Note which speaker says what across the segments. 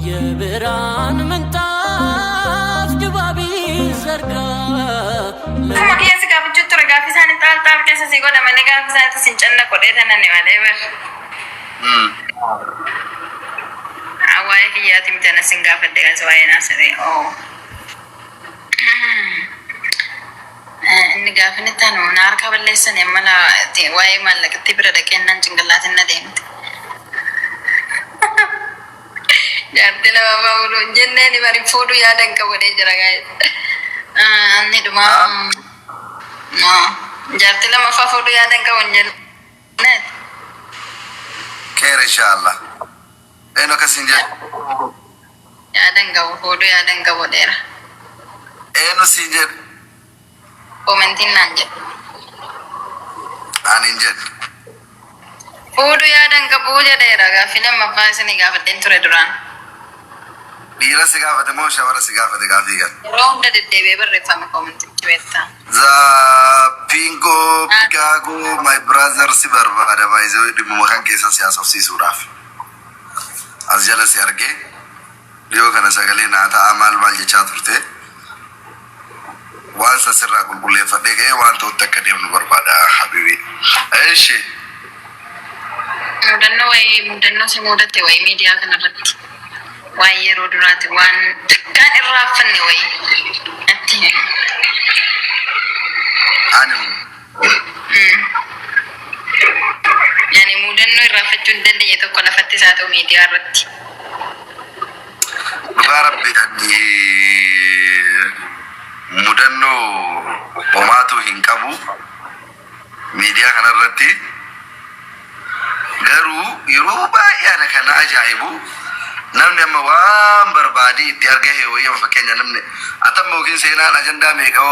Speaker 1: የብርሃን ምንጣፍ ድባብ ይዘርጋ።
Speaker 2: Akkuma kiyya si gaafachuu ture gaaffii isaanii xaal xaal keessa si godha malee gaaffii isaaniitti sin canna godhee tanani malee bar. Waa'ee kiyyaati miti anas sin gaafadhe kan waa'ee naasiree. Oo. Inni gaafni tanu na harka balleessan mala waa'ee maallaqatti bira dhaqeen cinqillaatiin na deemte. Jaartii lama fuudhu jenneen bari fuudhu yaada hin qabu jedhee jira gaa'e. Inni dhumaa jaartii lamaffaa fuudhu yaada hin qabu hin jenneen.
Speaker 3: Keer inshallah. Eenyu akkasin jedhu?
Speaker 2: Yaada hin qabu, fuudhu yaada hin qabu dheera.
Speaker 3: Eenyu siin jedhu?
Speaker 2: Commentiin naan jedhu.
Speaker 3: Ani hin jedhu.
Speaker 2: Fuudhu yaada hin qabu jedheera, gaaffii lammaffaa isinii gaafadheen ture duraan.
Speaker 3: Dhiira si gaafate moo shamara si gaafate gaaffii kan?
Speaker 2: Yeroo hunda deddeebi'ee barreeffame commentichi beektaa.
Speaker 3: Zaapingo Pikaago, my brother, si barbaada baay'isee dhimmuma kan keessa si haasofsiisuudhaaf. As jala si argee dhiyoo kana sagalee naa ta'a maal maal jechaa turte. Waan san sirraa qulqulleeffadhee ka'ee waan ta'utti akka deemnu barbaada, habibi. Eeshi.
Speaker 2: Mudannoo wayii, mudannoo si mudatte wayii miidiyaa kanarratti. Waan yeroo duraati waan xiqqaan irraaffanne wayii natti himi.
Speaker 3: Ani
Speaker 2: Yani mudannoo irraanfachuu hin dandeenye tokko lafattis haa ta'u miidiyaa irratti.
Speaker 3: Dhugaa rabbi, ani mudannoo homaatu hin qabu miidiyaa kanarratti. Garuu yeroo baay'ee ana kana ajaa'ibu, namni amma waan barbaade itti argahe wayii, amma fakkeenya namni atamma yookiin seenaan ajandaa meeqa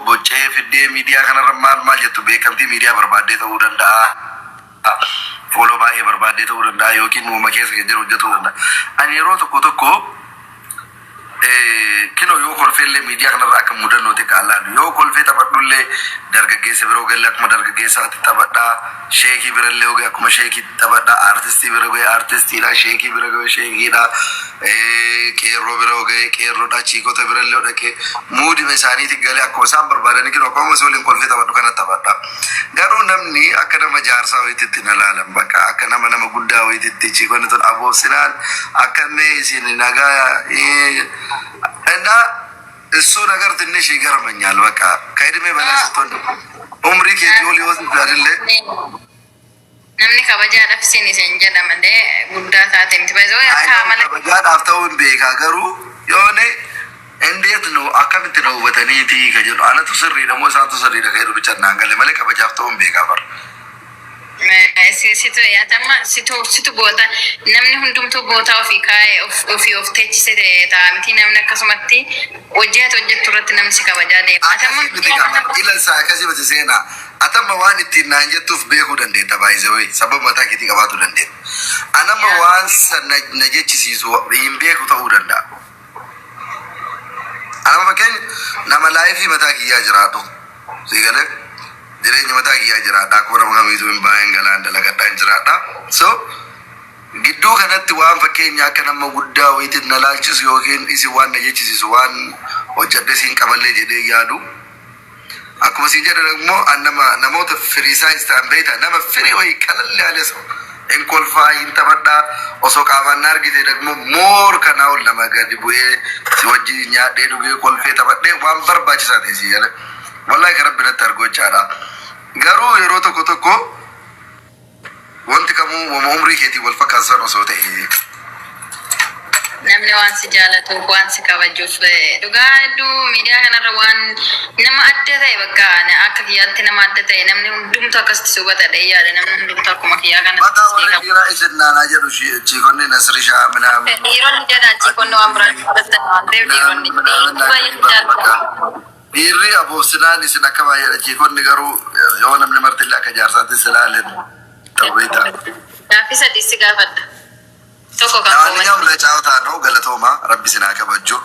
Speaker 3: boccee fiddee miidiyaa kanarra maal maal jettu, beekamtii miidiyaa barbaaddee ta'uu danda'a. Follow baay'ee barbaaddee ta'uu danda'a yookiin uumama keessa kan jiru hojjetuu danda'a. Ani yeroo tokko tokko kinoo yoo kolfeellee miidiyaa kanarra akka mudannoo xiqqaa laalu, yoo kolfee taphadhullee dargaggeessa biroo galee akkuma dargaggeessaatti taphadhaa, sheekii birallee galee akkuma sheekiitti taphadhaa, aartistii bira galee aartistiidha, sheekii bira galee sheekiidha, qeerroo bira galee qeerroodha, chiikota birallee dhaqee muudima isaaniitti galee akkuma isaan barbaadanii kinoo akkuma osoo waliin kolfee taphadhu kana taphadha. Garuu namni akka nama jaarsaa wayiitti na laalan, bakka akka nama guddaa wayiitti chiikonni tun aboobsinaan akka mee isin nagaa እና እሱ ነገር ትንሽ ይገርመኛል። በቃ ከእድሜ በላይ ስትሆን ኡምሪ keetii ol yoo አይደለ
Speaker 2: Namni kabajaadhaaf isin isin jedha malee guddaa taate miti. Baay'ee akka amala
Speaker 3: Kabajaadhaaf ta'uu hin beekaa, garuu yoone እንዴት ነው akkamitti na hubataniiti ka jedhu, anatu sirriidha moo isaantu sirriidha ka jedhu bicha naan galle malee kabajaaf ta'uu hin beekaa bara.
Speaker 2: Situ yaatama situ boota, namni hundumtuu boota ofii kaa'ee ofii of teechise ta'a miti, namni akkasumatti hojii ati hojjettu irratti namni si kabajaa deema. Atamma
Speaker 3: Akkasii miti qaba. Ila isaa akkasii miti seenaa. Atamma waan ittiin naan jettuuf beekuu dandeetta, baay'isee wayi sababa mataa keetii qabaatu dandeetta. Anamma waan san na jechisiisu hin beeku ta'uu danda'a. Anama fakkeenya nama life mataa kiyyaa jiraatu. Si galee jireenya mataa kiyyaa jiraadha. Akkuma nama kamiituu hin baay'een galaan dalagadhaa hin jiraadha. So gidduu kanatti waan fakkeenya akka nama guddaa wayiitiin na laalchisu yookiin isin waan na jechisiisu waan hojjedhe siin qaballee jedhee yaadu. Akkuma siin jedhan immoo an nama namoota free size ta'an beektaa, nama free wayii qalalli yaale hin kolfaa hin taphadhaa, osoo qaamaan na argite ደግሞ more kanaa ol nama gadi bu'ee si wajjin nyaadhee dhugee kolfee taphadhee waan barbaachisaa ta'e si jala. Wallahi kan rabbi natti argu jechaadha. Garuu yeroo tokko tokko wanti kamuu wama umrii keetiin wal fakkaatan osoo ta'e.
Speaker 2: Namni waan si jaalatuuf, waan si kabajuuf, dhugaa hedduu miidiyaa kanarra waan nama adda ta'e, bakka akka kiyyaatti nama adda ta'e namni hundumtu akkasitti si hubata dhee yaada, namni hundumtu akkuma kiyyaa kanatti
Speaker 3: Mataa
Speaker 2: si
Speaker 3: warri
Speaker 2: qaba.
Speaker 3: dhiiraa isin naanaa jedhu chiikonni Nasrishaa minaamin.
Speaker 2: Dhiironni jedha, chiikonni waan biraa fudhatan waan ta'eef dhiironni baay'ee jaalatu.
Speaker 3: Dhiirri aboobsinaan isin akka baay'eedha. Chiikonni garuu yoo namni martillee akka jaarsaatti si ilaalen ta'u beektaa.
Speaker 2: Gaaffii sadii si gaafadha. Tokko kan
Speaker 3: ለማንኛውም
Speaker 2: koomatti.
Speaker 3: ለጫወታ ነው። Galatooma, rabbi sinaa kabajju.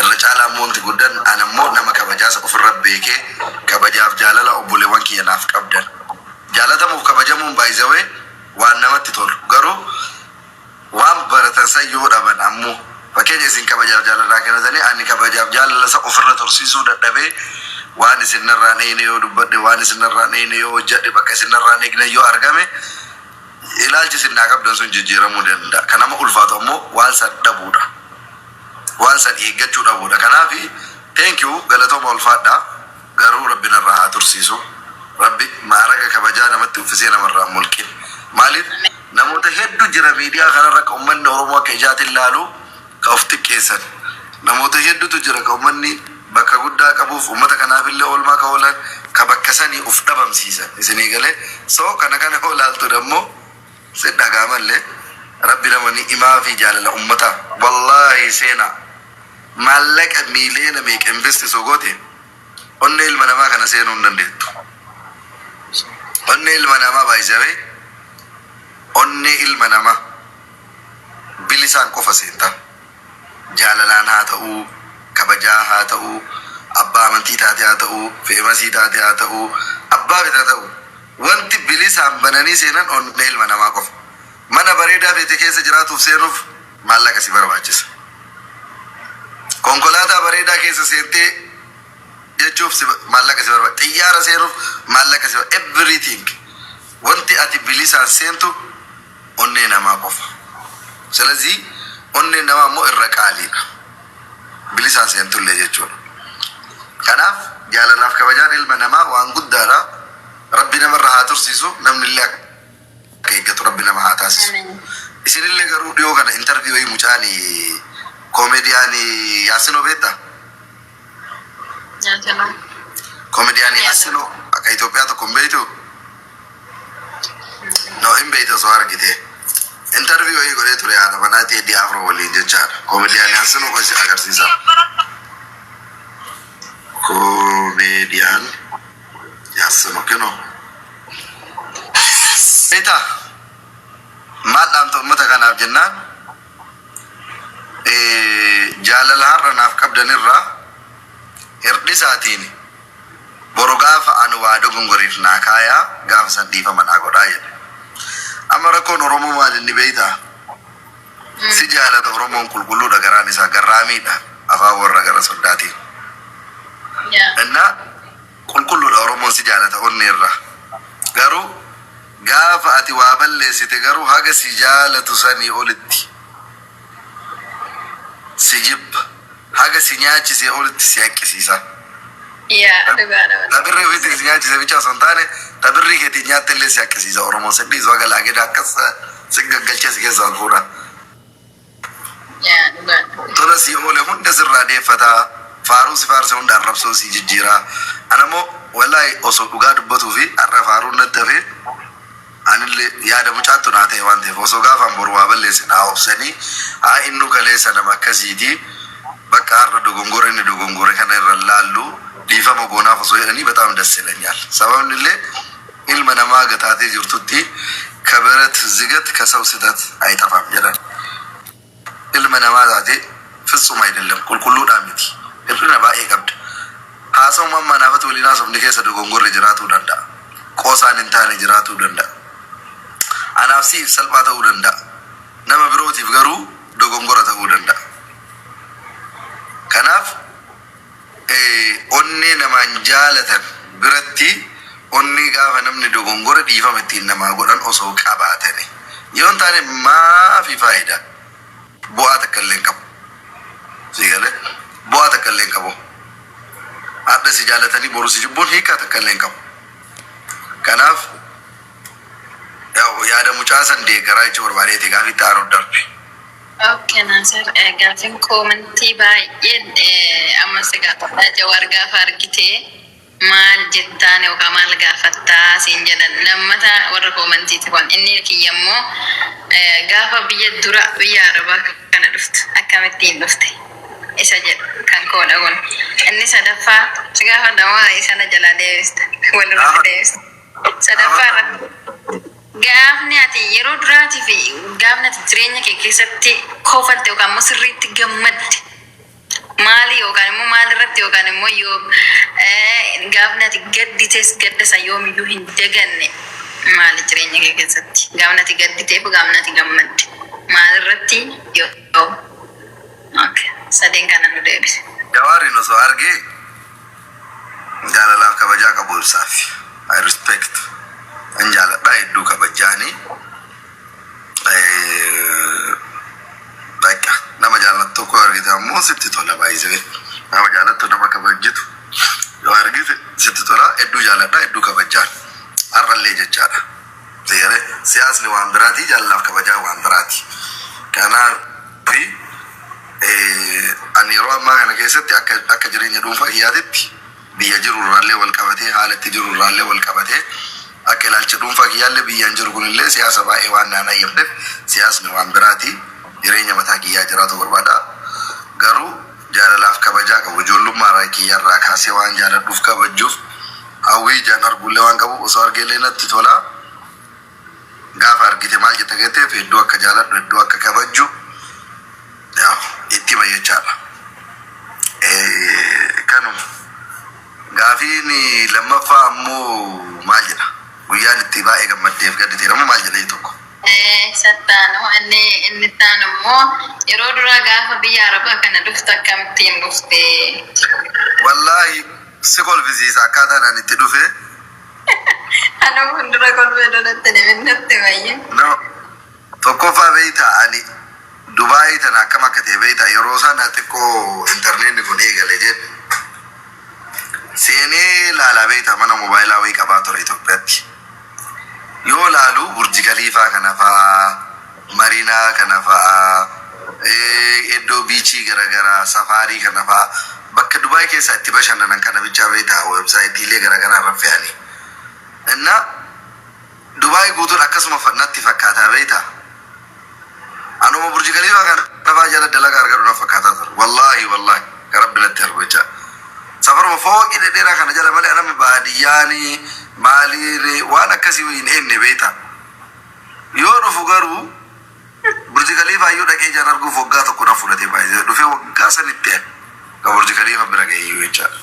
Speaker 3: Irra caalaa immoo wanti guddaan ana immoo nama kabajaasa ofirra beekee kabajaaf jaalala obboleewwan kiyya naaf qabdan. Jaalatamuuf kabajamuun baay'isawee waan namatti tolu. Garuu waan baratan san yoo dhaban ammoo fakkeenya Fakkeenya isin kabajaaf jaalala kennatanii, ani kabajaaf jaalala isa ofirra tursiisuu dadhabee, waan isin narraan eegne yoo dubbadhe, waan isin narraan eegne yoo hojjedhe, bakka isin narraan eegne yoo argame, ilaalchi isin naa qabdan sun jijjiiramuu danda'a. Kan nama ulfaatu ammoo waan san dhabuudha. Waan san eeggachuu dhabuudha. Kanaafi thank you, galatooma, ulfaadha. Garuu Rabbi narraa haa tursiisu. Rabbi maaraga kabajaa namatti uffisee namarraa hin mulqin. Maaliif, namoota hedduu jira miidiyaa kanarra ka uummanni Oromoo akka ijaatiin laalu, ka of xiqqeessan. Namoota hedduutu jira ka uummanni bakka guddaa qabuuf uummata kanaafillee oolmaa ka oolan, ka bakka sanii uf dhabamsiisan. Isinii galee? So kana yoo laaltu dammoo si dhagaamallee Rabbi nama ni imaa fi jaalala uummataa. Wallaahi seenaa maallaqa miiliyoona meeqa invest osoo goote, onnee ilma namaa kana seenuu hin dandeettu. Onnee ilma namaa baay'isawee, onnee ilma namaa bilisaan qofa seenta. Jaalalaan haa ta'uu, kabajaa haa ta'uu, abbaa amantii taate haa ta'uu, famous taate haa ta'uu, abbaa fedha ta'uu. Wanti bilisaan bananii seenan onnee ilma namaa qofa. Mana bareedaa feete keessa jiraatuuf seenuuf maallaqa si barbaachisa. Konkolaataa bareedaa keessa seentee jechuuf si maallaqa si barbaachisa. Xiyyaara seenuuf maallaqa si barbaachisa. Everything. Wanti ati bilisaan seentu onnee namaa qofa. ስለዚህ onneen namaa immoo irra qaaliidha. Bilisaan seentullee jechuudha. Kanaaf jaalalaaf kabajaan ilma namaa waan guddaadha. Rabbi namarra haa tursiisu, namni illee akka eeggatu Rabbi nama haa taasisu. Isinillee garuu dhiyoo kana interview wayii mucaan koomediyaanii Yaasinoo beektaa? Koomediyaanii Yaasinoo akka Itoophiyaa tokko hin beektu? No, hin beektu osoo argite. Interview wayii godhee ture haadha manaa Teedii Afroo waliin jechaadha. Koomediyaanii Yaasinoo qosi agarsiisa. Koomediyaan Yaasinoo kenoo. Beektaa? Maal dhaamta uummata kanaaf jennaan, jaalala har'a naaf qabdanirraa hirdhisaatiin boru gaafa ani waa dogongoriif naa kaayaa, gaafa san dhiifama naa godhaa jedhe. Amma rakkoon Oromoo maal inni beektaa? Si jaalata. Oromoon qulqulluudha, garaan isaa garraamiidha, afaan warra gara soddaatiin. Innaa qulqulluudha Oromoon, si jaalata onneerra. Garuu gaafa ati waa balleessite garuu haga si jaalatu sanii olitti si jibba, haga si nyaachisee olitti si haqqisiisa.
Speaker 2: Yaa, dhugaadha.
Speaker 3: Tabirrii ofiitti si nyaachise bicha osoo hin taane, tabirrii keetiin nyaatte illee si haqqisiisa Oromoon. Si dhiisu, haga laageda akkas si gaggalchee si keessaa ol fuudha.
Speaker 2: Yaa, dhugaadha.
Speaker 3: Tola si oole hunda sirraa deeffataa, faaruu si faarse hunda arrabsoo si jijjiiraa. Anammoo wallaahi osoo dhugaa dubbatuu fi har'a faaruun natti hafee, anillee yaada mucaattu naa ta'e waan ta'eef, osoo gaafaan boru waa balleesse naa obsanii, haa innu kaleessa nama akkasiiti, bakka har'a dogongora inni dogongore kana irra laallu, dhiifama goonaaf osoo jedhanii በጣም ደስ ይለኛል። Sababni illee ilma namaa gataatee jirtutti ከብረት ዝገት ከሰው ስህተት አይጠፋም jedhan. Ilma namaa taate ፍጹም አይደለም, qulqulluudhaa miti, hir'ina baay'ee qabda. Haasawuma amma naafatu waliin haasofni keessa dogongorri jiraatuu danda'a, qoosaan hin taane jiraatuu danda'a, anaaf siif salphaa ta'uu danda'a, nama birootiif garuu dogongora ta'uu danda'a. Kanaaf onnee namaan jaalatan biratti onnee gaafa namni dogongora dhiifama ittiin namaa godhan osoo qabaatani, yoo hin taane maafi faayidaa, bu'aa takka illee hin qabu. Si galee? Bu'aa takka illee hin qabu. Hadha si jaalatanii boru si jibbuun hiikaa takka illee hin qabu. Kanaaf yaada mucaa san deeggaraa jechuu barbaadeeti. Gaafii itti aanu darbe.
Speaker 2: Okay, Naasir, gaafiin comment baay'een amma si gaafadhaa. Jawaar gaafa argite maal jettaan yookaan maal gaafattaa siin jedhan. Lammata warra commentiiti kun. Inni kiyya immoo gaafa biyya dura biyya Arabaa kana dhuftu akkamittiin dhufte isa jedhu kan koodha kun. Inni sadaffaa si gaafadha moo isana jalaa deebista? Walirratti deebista. Sadaffaa irratti, gaafni ati yeroo duraatii fi gaafni ati jireenya kee keessatti kofalte yookaan immoo sirriitti gammadde maali, yookaan immoo maal irratti, yookaan immoo yoo gaafni ati gaddites gadda isa yoomiyyuu hin daganne maali jireenya kee keessatti? Gaafni ati gadditeef, gaafni ati gammadde maal irratti yoo? Sadeen kana nu deebise.
Speaker 3: Jawaariin osoo argee jaalalaaf kabajaa qabu ibsaaf. I respect. An jaaladha, hedduu kabajaanii. Bakka nama jaallattu tokko argite ammoo sitti tola baay'isee. Nama jaalattu, nama kabajjitu yoo argite sitti tola. Hedduu jaaladha, hedduu kabajaan. Har'allee jechaadha. Seeree siyaasni waan biraati, jaalalaaf kabajaa waan biraati. Kanaaf ani yeroo ammaa kana keessatti akka jireenya dhuunfaa kiyyaatitti biyya jiru irraallee wal qabatee, haala itti jiru irraallee wal qabatee, akka ilaalcha dhuunfaa kiyyaallee biyyaan jiru kunillee siyaasa baay'ee waan naan ayyamneef, siyaasni waan biraati, jireenya mataa kiyyaa jiraatu barbaada. Garuu jaalalaaf kabajaa qabu ijoollummaa kiyyarraa kaasee waan jaaladhuuf, kabajuuf hawwii ijaan argullee waan qabu, osoo argeellee natti tola. Gaafa argite maal jetta jetteef, hedduu akka jaaladhu, hedduu akka kabajju itti hima jechaadha. Kanuma. Gaafiin lammaffaa ammoo maal jedha? Guyyaan itti baay'ee gammaddeef gaddite ammoo maal jedha tokko?
Speaker 2: Sattaanu inni taanu immoo yeroo duraa gaafa biyya Arabaa kana dhuftu akkamittiin dhufte?
Speaker 3: Wallaahi si kolfisiisa akkaataan ani itti dhufe.
Speaker 2: Anuu fuuldura kolfee lolatti naminnatti baay'ee.
Speaker 3: No. Tokkoffaa beeytaa, ani Dubaayii tana akkam akka ta'e beeytaa, yeroo sana xiqqoo intarneetni kun eegale jedhe. Seenee laalaa beeytaa, mana moobaayilaa wayii qabaa ture Itoophiyaatti. Yoo laalu Burji Kaliifaa kana fa'aa, Mariinaa kana fa'aa, iddoo beachii garaagaraa, safaarii kana fa'aa, bakka Dubaay keessaa itti bashannanan kana bichaa beeytaa weebsaayitiilee garaagaraa irra fe'anii. Inna Dubaay guutuun akkasuma natti fakkaataa beeytaa. Anuma Burji Kaliifaa kana fa'aa jala dalagaa argatu na fakkaataa ture. Wallaahi wallaahi kan Rabbi natti argu jecha. Safaruma fooqii dhedheeraa kana jala malee anama baadiyyaanii maaliin waan akkasii hin eegne beeytaa. Yoo dhufu garuu Burji Kaliifaa iyyuu dhaqee ijaan arguuf waggaa tokko na fudhate baay'ee, dhufee waggaa sanitti ka Burji Kaliifaa bira ga'e iyyuu jechaadha.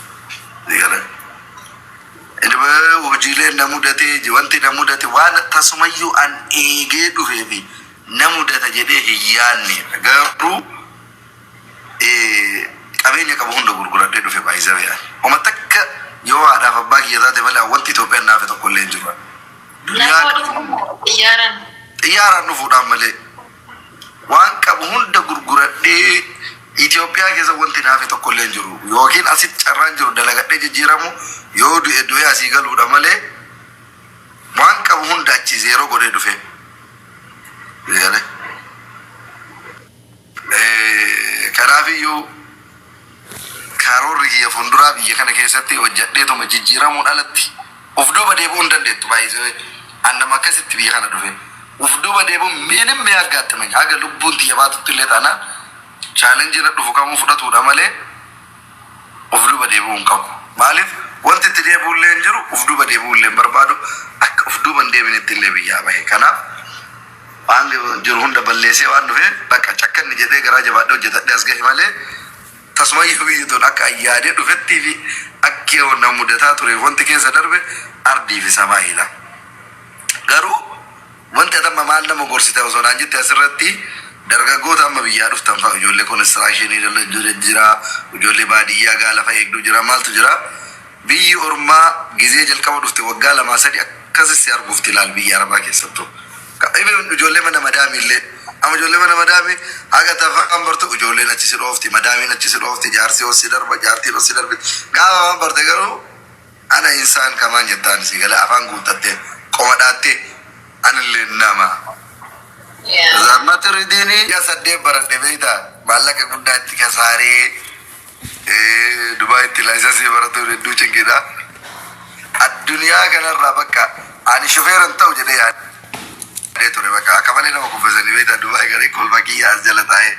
Speaker 3: Hojiileen na mudate, wanti na mudate waan tasumayyuu an eegee dhufee fi na mudata jedhee hin yaadne. Garuu qabeenya qabu hunda gurguradhee dhufe baay'isee. Homa takka yoo haadhaaf abbaa kiyya taate malee wanti Itoophiyaan naafe tokko illee hin jiru.
Speaker 2: Xiyyaaraan.
Speaker 3: Xiyyaaraan dhufuudhaan malee waan qabu hunda gurguradhee Itoophiyaa keessa wanti naafe tokko illee hin jiru. Yookiin asitti carraan jiru dalagadhee jijjiiramu, yoo du'e du'ee asii galuudha malee waan qabu hunda achi zeeroo godhee dhufe. Galee. Kanaafiyyuu karoorri kiyya fuulduraa biyya kana keessatti hojjedheetuma jijjiiramuun alatti uf duuba deebi'uu hin dandeettu baay'isee. An nama akkasitti biyya kana dhufe. Uf duuba deebi'uun minim mee aggaattamanya haga lubbuun tiyya baatutti illee taanaan challenge na dhufu kamuu fudhatuudha malee uf duuba deebi'uu hin qabu. Maaliif? Wanti itti deebi'u illee hin jiru, uf duuba deebi'uu illee hin barbaadu, akka uf duuba hin deebinetti illee biyyaa bahe. Kanaaf waan jiru hunda balleessee waan dhufeef, bakka cakkanni jedhee garaa jabaadhee hojjetadhee as gahe malee tasumayyuu biyyi tun akka ayyaadee dhufettii fi akki na mudataa ture, wanti keessa darbe ardii fi samaa'iidha. Garuu wanti ati amma maal nama gorsite osoo naan jette, asirratti dargaggoota amma biyyaa dhuftan fa'a, ijoollee constructionii jira, ijoollee baadiyyaa gaalafa eegduu jira, maaltu jira. Biyyi ormaa gizee jalqaba dhufte waggaa 2 3 akkasis si arguufti ilaal biyya Arabaa keessattuu. Even ijoollee mana madaamii illee, amma ijoollee mana madaamii haga tafaan bartu ijoolleen achi si dhoofti, madaamiin achi si dhoofti, jaarsi os si darba, jaartiin os si darbi. Gaafa afaan barte garuu ana insaan kamaan jettaan si gala afaan guuttattee qoma dhaattee anillee nama. Zammatti ji'a 8 baradhe beektaa, maallaqa guddaa itti kasaaree. Dubaay itti licensii baratu hedduu cinqidha. Addunyaa kanarraa bakka ani shufeeran ta'u jedhee yaadee ture, bakka akka malee nama kuffisanii beektaa. Dubaay garee kolfa kiyyaa as jala taa'ee.